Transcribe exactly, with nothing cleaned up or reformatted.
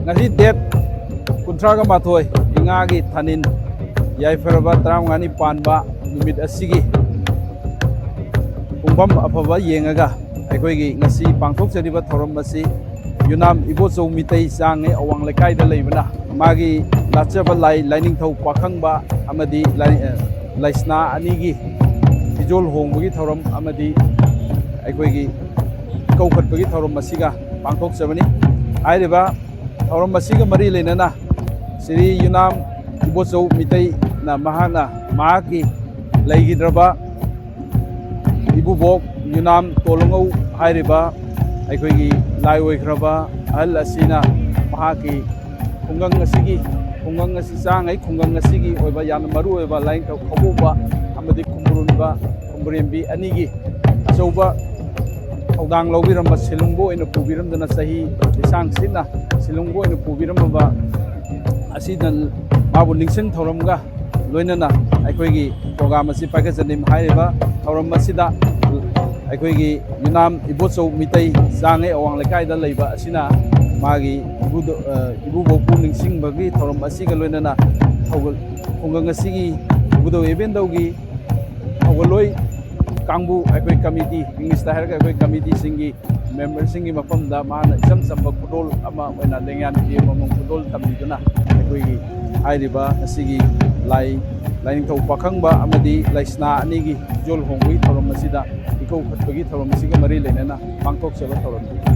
ꯉꯁꯤ date ꯀꯨꯟꯊ꯭ꯔꯥꯒ ꯃꯥꯊꯣꯏ, ꯏꯉꯥꯒꯤ ꯊꯥꯅꯤꯟ, ꯌꯥꯏꯐꯔꯕ ꯇꯔꯥꯃꯉꯥꯅꯤ ꯄꯥꯟꯕ ꯅꯨꯃꯤꯠ ꯑꯁꯤꯒꯤ ꯄꯨꯡꯐꯝ ꯑꯐꯕ ꯌꯦꯡꯉꯒ ꯑꯩꯈꯣꯏꯒꯤ ꯉꯁꯤ ꯄꯥꯡꯊꯣꯛꯆꯔꯤꯕ ꯊꯧꯔꯝ ꯑꯁꯤ ꯌꯨꯅꯥꯝ ꯏꯕꯣꯆꯧ ꯃꯤꯇꯩ ꯆꯥꯉꯩ ꯑꯋꯥꯡ ꯂꯩꯀꯥꯏꯗ ꯂꯩꯕꯅ ꯃꯥꯒꯤ ꯂꯥꯠꯆꯕ ꯂꯥꯏ ꯂꯥꯏꯅꯤꯡꯊꯧ ꯄꯥꯈꯪꯕ ꯑꯃꯗꯤ ꯂꯥꯏ-, ꯂꯥꯏꯁꯅꯥ ꯑꯅꯤꯒꯤ ꯐꯤꯖꯣꯜ ꯍꯣꯡꯕꯒꯤ ꯊꯧꯔꯝ ꯑꯃꯗꯤ ꯑꯩꯈꯣꯏꯒꯤ ꯏꯀꯧꯈꯠꯄꯒꯤ ꯊꯧꯔꯝ ꯑꯁꯤꯒ ꯄꯥꯡꯊꯣꯛꯆꯕꯅꯤ꯫ ꯍꯥꯏꯔꯤꯕ ꯊꯧꯔꯝ ꯑꯁꯤꯒ ꯃꯔꯤ ꯂꯩꯅꯅ ꯁ꯭ꯔꯤ ꯌꯨꯅꯥꯝ ꯏꯕꯣꯆꯧ ꯃꯤꯇꯩꯅ ꯃꯍꯥꯛꯅ ꯃꯍꯥꯛꯀꯤ ꯂꯩꯈꯤꯗ꯭ꯔꯕ ꯏꯕꯨꯕꯣꯛ ꯌꯨꯅꯥꯝ ꯇꯣꯂꯉꯧ ꯍꯥꯏꯔꯤꯕ ꯑꯩꯈꯣꯏꯒꯤ ꯂꯥꯏ ꯑꯣꯏꯈ꯭ꯔꯕ ꯑꯍꯜ ꯑꯁꯤꯅ ꯃꯍꯥꯛꯀꯤ ꯈꯨꯡꯒꯪ ꯑꯁꯤꯒꯤ, ꯈꯨꯡꯒꯪ ꯑꯁꯤ ꯆꯥꯉꯩ ꯈꯨꯡꯒꯪ ꯑꯁꯤꯒꯤ ꯑꯣꯏꯕ ꯌꯥꯝꯅ ꯃꯔꯨ ꯑꯣꯏꯕ ꯂꯥꯏꯅꯤꯡꯊꯧ ꯈꯥꯕꯣꯝꯕ ꯑꯃꯗꯤ ꯈꯨꯝꯕꯨꯔꯨꯟꯕ, ꯈꯨꯝꯕꯨꯔꯦꯝꯕꯤ ꯑꯅꯤꯒꯤ ꯑꯆꯧꯕ ꯊꯧꯗꯥꯡ ꯂꯧꯕꯤꯔꯝꯕ, ꯁꯤꯂꯨꯡꯕ ꯑꯣꯏꯅ ꯄꯨꯕꯤꯔꯝꯗꯅ ꯆꯍꯤ ꯂꯤꯁꯥꯡ ꯁꯤꯠꯅ ꯁꯤꯂꯨꯡꯕ ꯑꯣꯏꯅ ꯄꯨꯕꯤꯔꯝꯃꯕ ꯑꯁꯤꯅ ꯃꯥꯕꯨ ꯅꯤꯡꯁꯤꯡ ꯊꯧꯔꯝꯒ ꯂꯣꯏꯅꯅ ꯑꯩꯈꯣꯏꯒꯤ program ꯑꯁꯤ ꯄꯥꯏꯈꯠꯆꯅꯤ꯫ ꯍꯥꯏꯔꯤꯕ ꯊꯧꯔꯝ ꯑꯁꯤꯗ ꯑꯩꯈꯣꯏꯒꯤ ꯌꯨꯅꯥꯝ ꯏꯕꯣꯆꯧ ꯃꯤꯇꯩ ꯆꯥꯉꯩ ꯑꯋꯥꯡ ꯂꯩꯀꯥꯏꯗ ꯂꯩꯕ ꯑꯁꯤꯅ ꯃꯥꯒꯤ ꯏꯕꯨꯗ-, ꯑ, ꯏꯕꯨꯕꯣꯛꯄꯨ ꯅꯤꯡꯁꯤꯡꯕꯒꯤ ꯊꯧꯔꯝ ꯑꯁꯤꯒ ꯂꯣꯏꯅꯅ ꯊꯧꯒꯜ-, ꯈꯨꯡꯒꯪ ꯑꯁꯤꯒꯤ ꯏꯕꯨꯙꯧ ꯏꯕꯦꯟꯗꯧꯒꯤ ꯊꯧꯒꯜꯂꯣꯏ ꯀꯥꯡꯕꯨ, ꯑꯩꯈꯣꯏ committee, English ꯇ ꯍꯥꯏꯔꯒ ꯑꯩꯈꯣꯏ committee ꯁꯤꯡꯒꯤ member ꯁꯤꯡꯒꯤ ꯃꯐꯝꯗ ꯃꯥꯅ ꯏꯆꯝ ꯆꯝꯕ ꯈꯨꯗꯣꯜ ꯑꯃ ꯑꯣꯏꯅ ꯂꯦꯡꯌꯥꯟ ꯐꯤ ꯑꯃꯃꯝ ꯈꯨꯗꯣꯜ ꯇꯝꯕꯤꯗꯨꯅ ꯑꯩꯈꯣꯏꯒꯤ ꯍꯥꯏꯔꯤꯕ ꯉꯁꯤꯒꯤ ꯂꯥꯏ, ꯂꯥꯏꯅꯤꯡꯊꯧ ꯄꯥꯈꯪꯕ ꯑꯃꯗꯤ ꯂꯥꯏꯁꯅꯥ ꯑꯅꯤꯒꯤ ꯐꯤꯖꯣꯜ ꯍꯣꯡꯕꯒꯤ ꯊꯧꯔꯝ ꯑꯁꯤꯗ ꯏꯀꯧꯈꯠꯄꯒꯤ ꯊꯧꯔꯝ ꯑꯁꯤꯒ ꯃꯔꯤ ꯂꯩꯅꯅ ꯄꯥꯡꯊꯣꯛꯆꯕ ꯊꯧꯔꯝꯅꯤ꯫